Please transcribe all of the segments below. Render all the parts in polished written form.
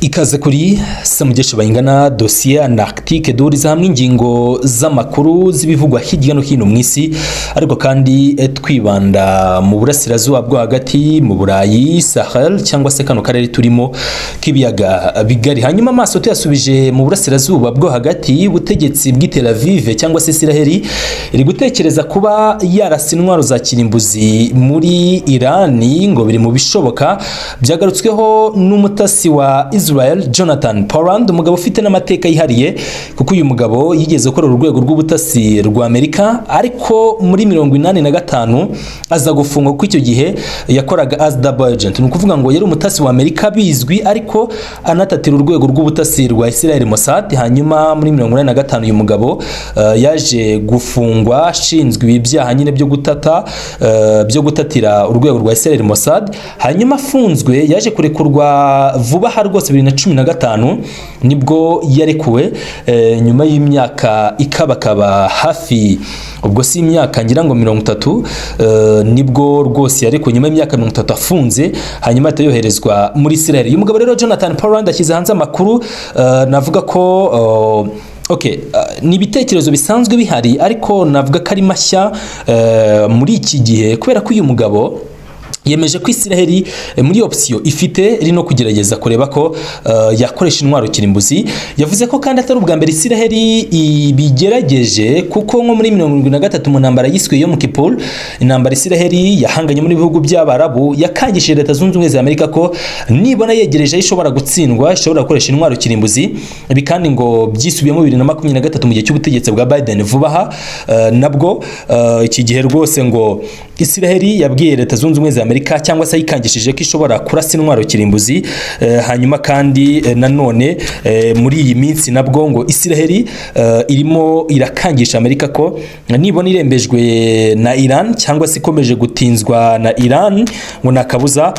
Ikaze kuri Samugesha Bayingana. Dosiye Antarctique, duhuriza hamwe ingingo z'amakuru z'ibivugwa hirya no hino mu isi, ariko kandi twibanda mu Burasirazuba bwo Hagati, mu Burayi, Sahel cyangwa se kano karere turimo k'ibiyaga bigari. Hanyuma amaso tuyasubije mu Burasirazuba bwo Hagati, ubutegetsi bw'i Tel Aviv cyangwa se Isiraheli iri gutekereza kuba yarasa intwaro za kirimbuzi muri Irani, ngo biri mu bishoboka. Byagarutsweho n'umutasi wa Israel Jonathan Pollard, umugabo ufite n'amateka yihariye, kuko uyu mugabo yigeze gukorera urwego rw'ubutasi rwa Amerika, ariko muri 85 aza gufungwa, kuko icyo gihe yakoraga as double agent. Ni ukuvuga ngo yari umutasi wa Amerika bizwi, ariko anatatira urwego rw'ubutasi rwa Israel, Mossad. Hanyuma muri 85 uyu mugabo yaje gufungwa ashinzwe ibi byaha nyine byo gutata, byo gutatira urwego rwa Israel, Mossad. Hanyuma afunzwe yaje kurekurwa vuba aha rwose, 2015 nibwo yarekuwe, nyuma y'imyaka ikabakaba hafi, ubwo si imyaka ngira ngo 30, nibwo rwose yarekuwe nyuma y'imyaka 30 afunze, hanyuma ahita yoherezwa muri Israel. Uyu mugabo rero Jonathan Pollard ashyize hanze amakuru, navuga ko okay, ni ibitekerezo bisanzwe bihari, ariko navuga ko ari mashya muri iki gihe, kubera ko uyu mugabo yemeje ko Isiraheli muri option ifite iri no kugerageza kureba ko yakoresha intwaro kirimbuzi. Yavuze ko kandi atari ubwa mbere Isiraheli ibigerageje, kuko nko muri 73 mu ntambara yiswe Yom Kippur, intambara Isiraheli yahanganye muri bihugu by'Abarabu, yakangishije Leta Zunze Ubumwe za Amerika ko nibona yegereje aho ishobora gutsindwa ishobora gukoresha intwaro kirimbuzi. Ibi kandi ngo byisubiyemo 2023 mu gihe cy'ubutegetsi bwa Biden vuba aha. Nabwo iki gihe rwose ngo Isiraheli yabwiye Leta Zunze Ubumwe za Amerika cyangwa se yikangishije ko ishobora kurasa intwaro kirimbuzi. Hanyuma kandi nanone muri iyi minsi nabwo ngo Isiraheli irimo irakangisha Amerika ko nibona irembejwe na Iran cyangwa se ikomeje gutinzwa na Iran, ngo nakabuza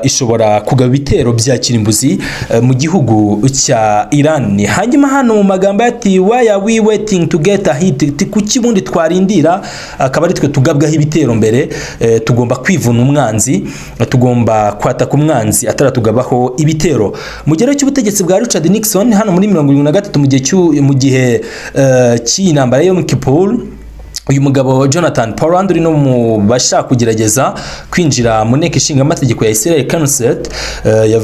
ishobora kugaba ibitero bya kirimbuzi mu gihugu cya Iran. Hanyuma hano mu magambo ati: "Why are we waiting to get a hit?" Ati, "Kuki bundi twarindira akaba ari twe tugabwaho ibitero mbere?" Tugomba kwivuna umwanzi, tugomba kwataka umwanzi ataratugabaho ibitero. Mu gihe cy'ubutegetsi bwa Richard Nixon hano muri 73, mu gihe cy'iyi ntambara yo mu Kippur, uyu mugabo Jonathan Pollard uri no mu bashaka kugerageza kwinjira mu nteko ishinga amategeko ya Israel, Knesset,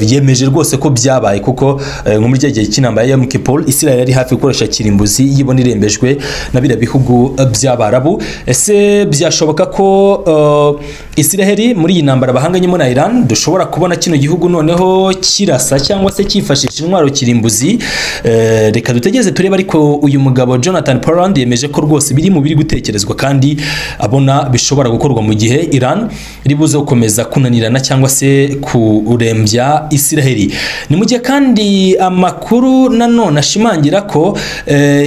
yemeje rwose ko byabaye, kuko nko muri cya gihe cy'intambara ya Yom Kippur Israel yari hafi gukoresha kirimbuzi yibona irembejwe na biriya bihugu by'Abarabu. Ese byashoboka ko Israel muri iyi ntambara bahanganyemo na Iran dushobora kubona kino gihugu noneho kirasa cyangwa se cyifashisha intwaro kirimbuzi? Reka dutegereze turebe, ariko uyu mugabo Jonathan Pollard yemeje ko rwose biri mu biri gutekerezwa kandi abona bishobora gukorwa mu gihe Iran iri buze gukomeza kunanirana cyangwa se kurembya Isiraheli. Ni mu gihe kandi amakuru nanone ashimangira ko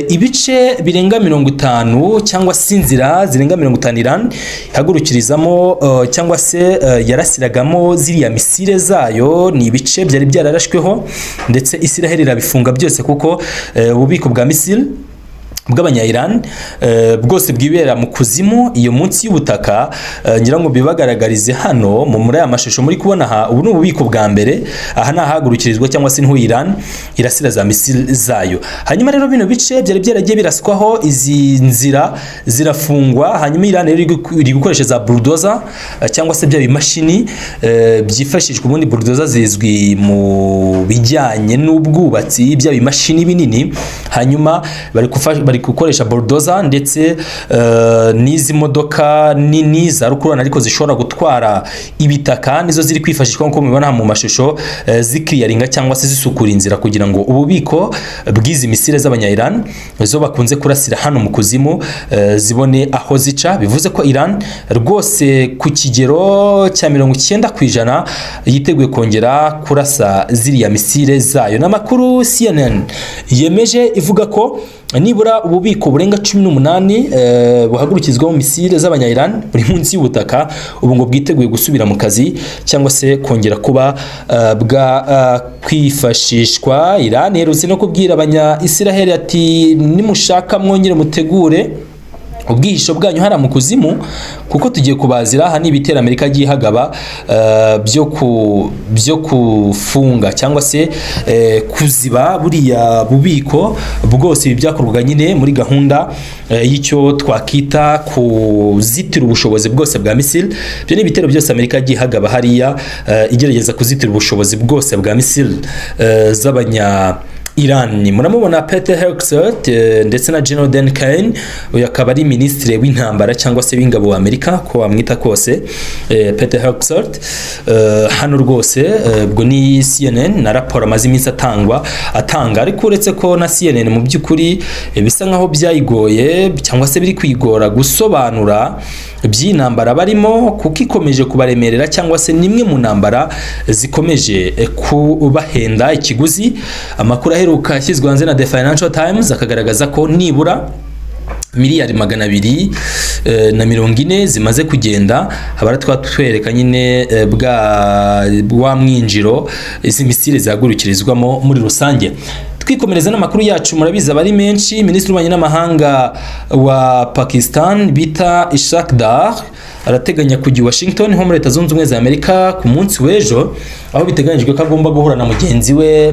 ibice birenga 50 cyangwa se inzira zirenga 50 Iran ihagurukirizamo cyangwa se yarasiragamo ziriya misile zayo, ni ibice byari byararashweho ndetse Isiraheli irabifunga byose, kuko ububiko bwa misile bw'abanya-Iran bwose bwibera mu kuzimu iyo munsi y'ubutaka. Ngira ngo bibagaragarize hano muri aya mashusho muri kubona aha. Ubu ni ububiko bwa mbere, aha ni ahagurukirizwa cyangwa se niho Iran irasira za misile zayo. Hanyuma rero bino bice byari byaragiye biraswaho, izi nzira zirafungwa. Hanyuma Iran rero iri gukoresha za bulldozer, cyangwa se bya bimashini byifashishwa. Ubundi bulldozer zizwi mu bijyanye n'ubwubatsi, bya bimashini binini. Hanyuma bari gukoresha bulldozer ndetse n'izi modoka nini za rukururana ariko zishobora gutwara ibitaka, nizo ziri kwifashishwa nk'uko mubibona mu mashusho, zikiriyaringa cyangwa se zisukura inzira kugira ngo ububiko bw'izi misile z'abanya-Iran zo bakunze kurasira hano mu kuzimu zibone aho zica. Bivuze ko Iran rwose ku kigero cya 90% yiteguye kongera kurasa ziriya misile zayo. N'amakuru CNN yemeje ivuga ko nibura ububiko burenga 18 buhagurukizwaho misile z'abanya-Iran buri munsi y'ubutaka, ubu ngo bwiteguye gusubira mu kazi cyangwa se kongera kuba bwa kwifashishwa. Iran iherutse no kubwira abanya-Israel ati: "Nimushaka mwongere mutegure Ubwihisho bwanyu hariya mu kuzimu, kuko tugiye kubazira. Aha ni ibitero Amerika yagiye ihagaba byo kufunga cyangwa se kuziba buriya bubiko bwose. Ibi byakorwaga nyine muri gahunda y'icyo twakita kuzitira ubushobozi bwose bwa missile. Ibyo ni ibitero byose Amerika yagiye ihagaba hariya, igerageza kuzitira ubushobozi bwose bwa missile z'abanya Iran. Muramubona Pete Hegseth ndetse na General Dan Caine. Uyu akaba ari minisitiri w'intambara cyangwa se w'ingabo wa Amerika, ko wamwita kose. Pete Hegseth hano rwose, ubwo ni CNN na raporo amaze iminsi atanga. Ariko uretse ko na CNN mu by'ukuri bisa nkaho byayigoye cyangwa se biri kwigora gusobanura iby'intambara barimo, kuko ikomeje kubaremerera cyangwa se nimwe mu ntambara zikomeje kubahenda ikiguzi. Amakuru aheruka yashyizwe hanze na The Financial Times akagaragaza ko nibura miliyari 240 zimaze kugenda. Habara twereka nyine bwa wa mwinjiro izi missile zihagurukirizwamo muri rusange. Twikomereza n'amakuru yacu, murabizi aba ari menshi. Minisitiri w'ububanyi n'amahanga wa Pakistan bita Ishaq Dar arateganya kujya i Washington ho muri Leta Zunze Ubumwe za Amerika ku munsi w'ejo, aho biteganyijwe ko agomba guhura na mugenzi we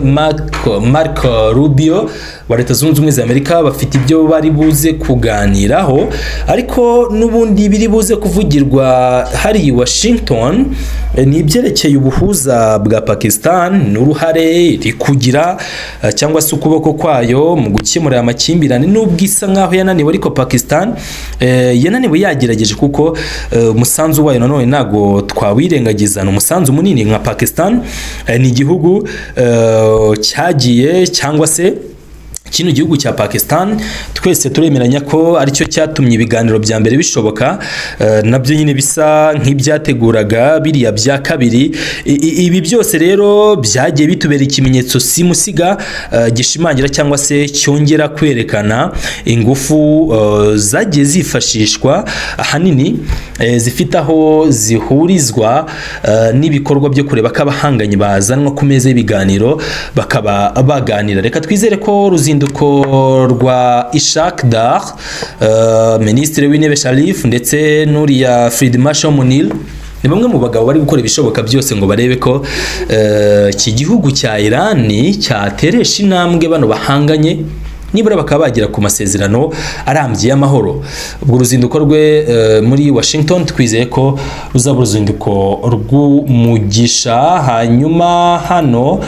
Mark Rubio wa Leta Zunze Ubumwe za Amerika. Bafite ibyo bari buze kuganiraho, ariko n'ubundi biri buze kuvugirwa hari i Washington ni ibyerekeye ubuhuza bwa Pakistan n'uruhare iri kugira cyangwa se ukuboko kwayo mu gukemura aya makimbirane, nubwo isa nkaho yananiwe. Ariko Pakistan yananiwe yagerageje, kuko umusanzu wayo nanone ntabwo twawirengagiza, ni umusanzu munini. Nka Pakistan ni igihugu cyagiye cyangwa se kino gihugu cya Pakistan twese turemeranya ko aricyo cyatumye ibiganiro bya mbere bishoboka, nabyo nyine bisa nk'ibyateguraga biriya bya kabiri. Ibi byose rero byagiye bitubera ikimenyetso simusiga gishimangira cyangwa se cyongera kwerekana ingufu zagiye zifashishwa ahanini zifite aho zihurizwa n'ibikorwa byo kureba ko abahanganye bazanwa ku meza y'ibiganiro bakaba baganira. Reka twizere ko uruzinduko rwa Ishaq Dar, Minisitiri w'Intebe Sharif ndetse n'uriya Field Marshal Munir ni bamwe mu bagabo bari gukora ibishoboka byose ngo barebe ko iki gihugu cya Iran cyateresha intambwe bano bahanganye, nibura bakaba bagera ku masezerano arambye y'amahoro. Ubwo uruzinduko rwe muri Washington twizeye ko ruzaba uruzinduko rw'umugisha. Hanyuma hano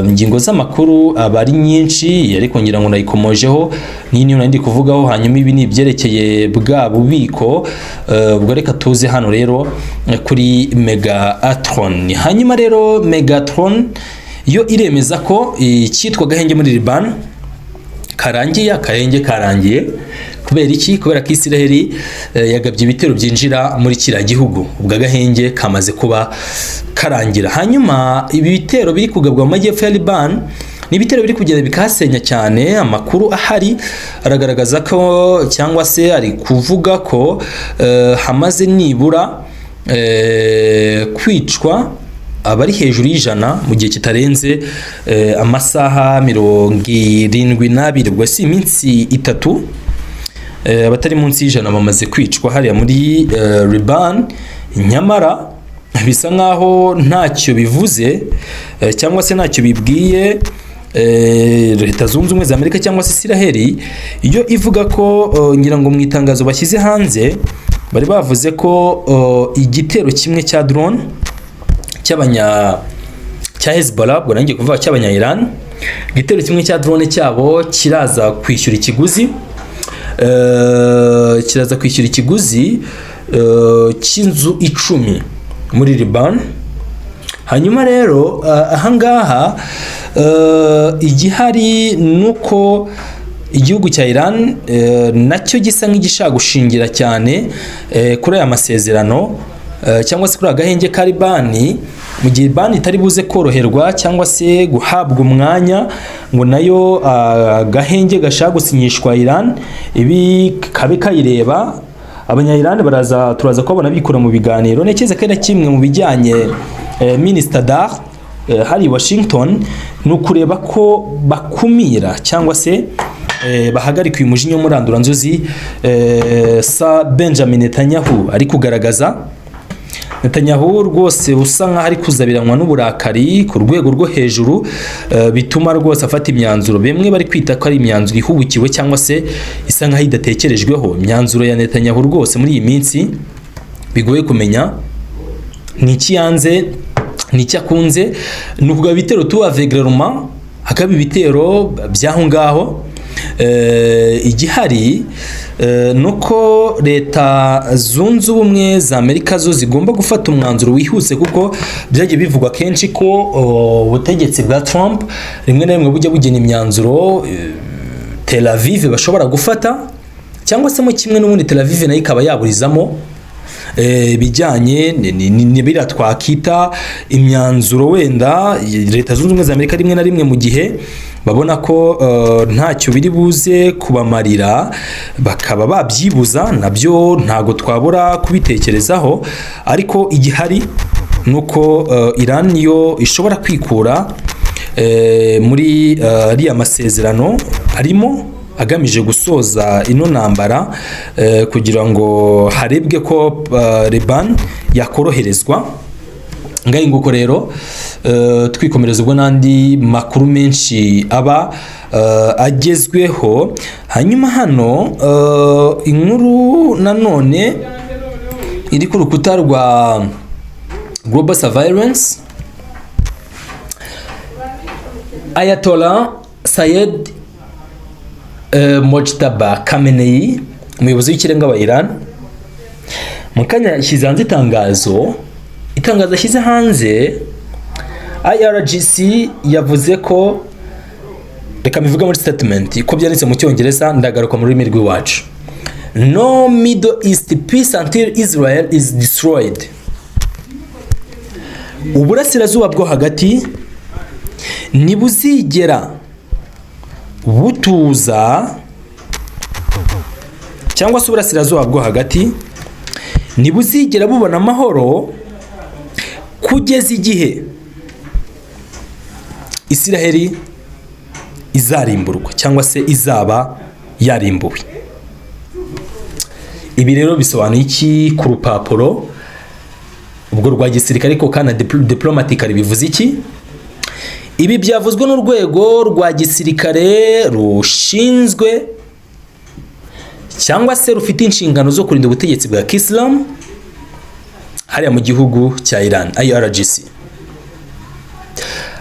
ingingo z'amakuru aba ari nyinshi, ariko ngira ngo nayikomojeho n'iyi niyo nari ndi kuvugaho. Hanyuma ibi ni ibyerekeye bwa bubiko. Ubwo reka tuze hano rero kuri Megatron. Hanyuma rero Megatron yo iremeza ko icyitwa gahenge muri Liban karangiye. Akarenge karangiye kubera iki? Kubera ko Isiraheli yagabye ibitero byinjira muri kiriya gihugu, ubwo agahenge kamaze kuba karangira. Hanyuma ibi bitero biri kugabwa mu majyepfo ya Liban ni ibitero biri kugenda bikahasenya cyane. Amakuru ahari aragaragaza ko cyangwa se ari kuvuga ko hamaze nibura kwicwa abari hejuru y'100 mu gihe kitarenze amasaha 72, ubwo si iminsi 3. Abatari munsi y'100 bamaze kwicwa hariya muri Liban. Nyamara bisa nkaho ntacyo bivuze cyangwa se ntacyo bibwiye Leta Zunze Ubumwe za Amerika cyangwa se Isiraheli, iyo ivuga ko ngira ngo mu itangazo bashyize hanze bari bavuze ko igitero kimwe cya drone cy'abanya cya Hezbollah, ubwo nanjye kuvuga cy'abanya Iran, igitero kimwe cya drone cyabo kiraza kwishyura ikiguzi cy'inzu 10 muri Liban. Hanyuma rero ahangaha igihari nuko igihugu cya Iran nacyo gisa nk'igishaka gushingira cyane kuri aya masezerano cyangwa se kuri agahenge ka Libani, mu gihe Libani itari buze koroherwa cyangwa se guhabwa umwanya ngo nayo agahenge gashaka gusinyishwa Iran ibi kabe kayireba. Abanya-Iran baraza, turaza kubabona bikura mu biganiro. Ntekereza ko ari na kimwe mu bijyanye Minister Dar hari Washington ni ukureba ko bakumira cyangwa se bahagarike uyu mujinya w'umuranduranzuzi sa Benjamin Netanyahu ari kugaragaza. Netanyahu rwose usa nkaho ari kuzabiranwa n'uburakari ku rwego rwo hejuru, bituma rwose afata imyanzuro bimwe bari kwita ko ari imyanzuro ihubukiwe cyangwa se isa nkaho idatekerejweho. Imyanzuro ya Netanyahu rwose muri iyi minsi bigoye kumenya ni iki yanze, ni iki akunze. Ni ukugaba ibitero tu aveuglément, hakaba ibitero by'aho ngaho. Igihari nuko Leta Zunze Ubumwe za Amerika zo zigomba gufata umwanzuro wihuse, kuko byagiye bivugwa kenshi ko ubutegetsi bwa Trump rimwe na rimwe bujya bugena imyanzuro Tel Aviv bashobora gufata, cyangwa se mo kimwe n'ubundi Tel Aviv nayo ikaba yaburizamo ibijyanye ni biriya twakita imyanzuro wenda Leta Zunze Ubumwe za Amerika rimwe na rimwe mu gihe babona ko ntacyo biri buze kubamarira bakaba babyibuza. Nabyo ntago twabura kubitekerezaho, ariko igihari ni uko Iran yo ishobora kwikura muri ariya masezerano arimo agamije gusoza ino ntambara, kugira ngo harebwe ko Leban yakoroherezwa. Ngaho nguko rero, twikomereza ubwo n'andi makuru menshi aba agezweho. Hanyuma hano inkuru nanone iri ku rukuta rwa Global Surveillance: Ayatollah Sayed Mojtaba Khamenei, umuyobozi w'ikirenga wa Iran, mu kanya yashyize hanze itangazo. Itangazo ashyize hanze, IRGC yavuze ko, reka mbivuge muri statement ko byanditse mu Cyongereza, ndagaruka mu rurimi rw'iwacu: "No Middle East peace until Israel is destroyed." Uburasirazuba bwo Hagati ntibuzigera butuza, cyangwa se Uburasirazuba bwo Hagati ntibuzigera bubona amahoro kugeza igihe Isiraheli izarimburwa cyangwa se izaba yarimbuwe. Ibi rero bisobanuye iki ku rupapuro ubwo rwa gisirikare, ariko kandi diplomatically bivuze iki? Ibi byavuzwe n'urwego rwa gisirikare rushinzwe cyangwa se rufite inshingano zo kurinda ubutegetsi bwa kisilamu hariya mu gihugu cya Iran, IRGC.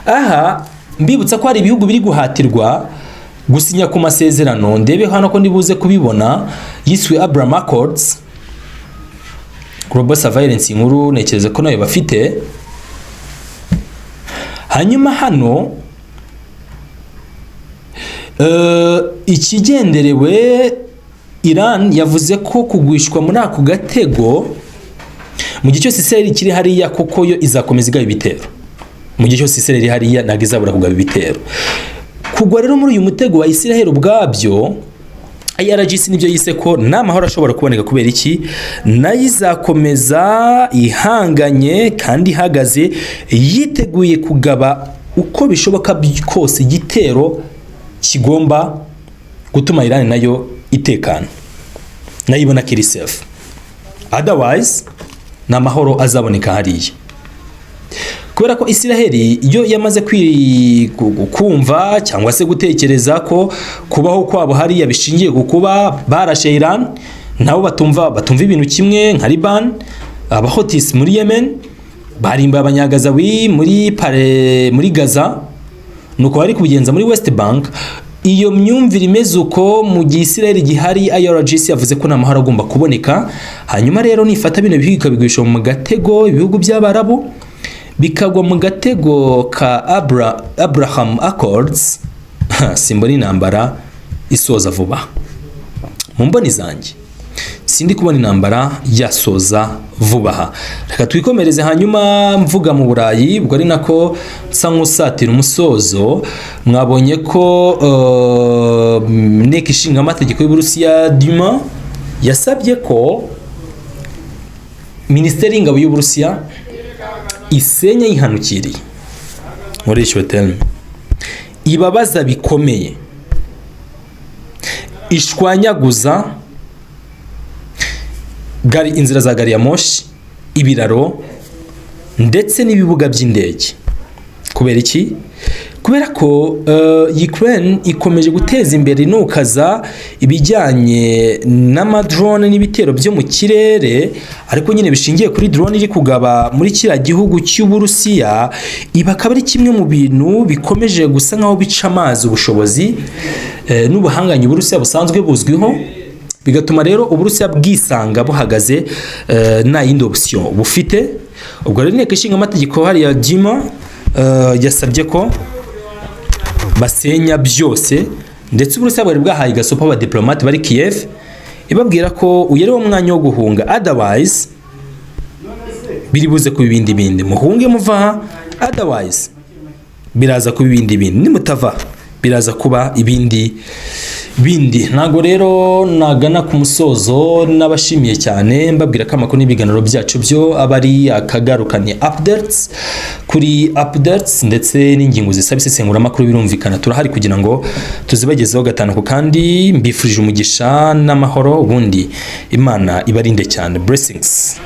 Aha mbibutsa ko hari ibihugu biri guhatirwa gusinya ku masezerano, ndebe hano ko ndibuze kubibona, yiswe Abraham Accords. Global Surveillance inkuru ntekereza ko nayo bafite. Hanyuma hano ikigenderewe, Iran yavuze ko kugwishwa muri ako gatego mu gihe cyose Israel kiri hariya, kuko yo izakomeza igaba ibitero mu gihe cyose Israel iri hariya, ntabwo izabura kugaba ibitero. Kugwa rero muri uyu mutego wa Israel ubwabyo, IRGC nibyo yise ko nta mahoro ashobora kuboneka. Kubera iki? Nayo izakomeza ihanganye kandi ihagaze yiteguye kugaba uko bishoboka kose igitero kigomba gutuma Iran nayo itekana, nayo ibona ko iri safe. Otherwise ni amahoro azaboneka hariya, kubera ko Isiraheli yo yamaze kumva cyangwa se gutekereza ko kubaho kwabo hariya bishingiye ku kuba barashe Iran. Nabo batumva ibintu kimwe nka Liban. Abahotisi muri Yemen barimbuye Abanyagazawi muri pare muri Gaza, nuko bari kubigenza muri West Bank. Iyo myumvire imeze uko, mu gihe Israel gihari, IRGC yavuze ko nta mahoro agomba kuboneka. Hanyuma rero nifata bino bihugu ikabigurisha mu gatego, ibihugu by'Abarabu bikagwa mu gatego ka Abraham Accords, simbona intambara isoza vuba. Mu mboni zanjye sindi kubona intambara yasoza vuba aha. Reka twikomereze. Hanyuma mvuga mu Burayi, ubwo ari nako nsa nk'usatira umusozo. Mwabonye ko Inteko Ishinga Amategeko y'Uburusiya, Duma, yasabye ko Minisiteri y'Ingabo y'Uburusiya isenya yihanukiriye, nkoresha iyo terme ibabaza bikomeye. Ishwanyaguza gari, inzira za gari ya moshi, ibiraro ndetse n'ibibuga by'indege. Kubera iki? Kubera ko Ukraine ikomeje guteza imbere inukaza ibijyanye n'amadrone n'ibitero byo mu kirere, ariko nyine bishingiye kuri drone iri kugaba muri kiriya gihugu cy'Uburusiya. Ibi akaba ari kimwe mu bintu bikomeje gusa nkaho bica amazi ubushobozi n'ubuhangange Uburusiya busanzwe buzwiho, bigatuma rero Uburusiya bwisanga buhagaze nta yindi option bufite. Ubwo rero Inteko Ishinga Amategeko hariya Duma yasabye ko basenya byose, ndetse Uburusiya bwari bwahaye gasopo abadiplomate bari Kiev, ibabwira ko uyu ari wo mwanya wo guhunga, otherwise biri buze kuba ibindi bindi. Muhunge muva aha, otherwise biraza kuba ibindi bindi. Nimutava biraza kuba ibindi bindi. Ntabwo rero nagana ku musozo n'abashimiye cyane, mbabwira ko amakuru n'ibiganiro byacu byo aba ari akagarukanye, updates kuri updates, ndetse n'ingingo zisaba isesenguramakuru. Birumvikana turahari kugira ngo tuzibagezeho gatanu ku kandi. Mbifurije umugisha n'amahoro, ubundi Imana ibarinde cyane. Blessings.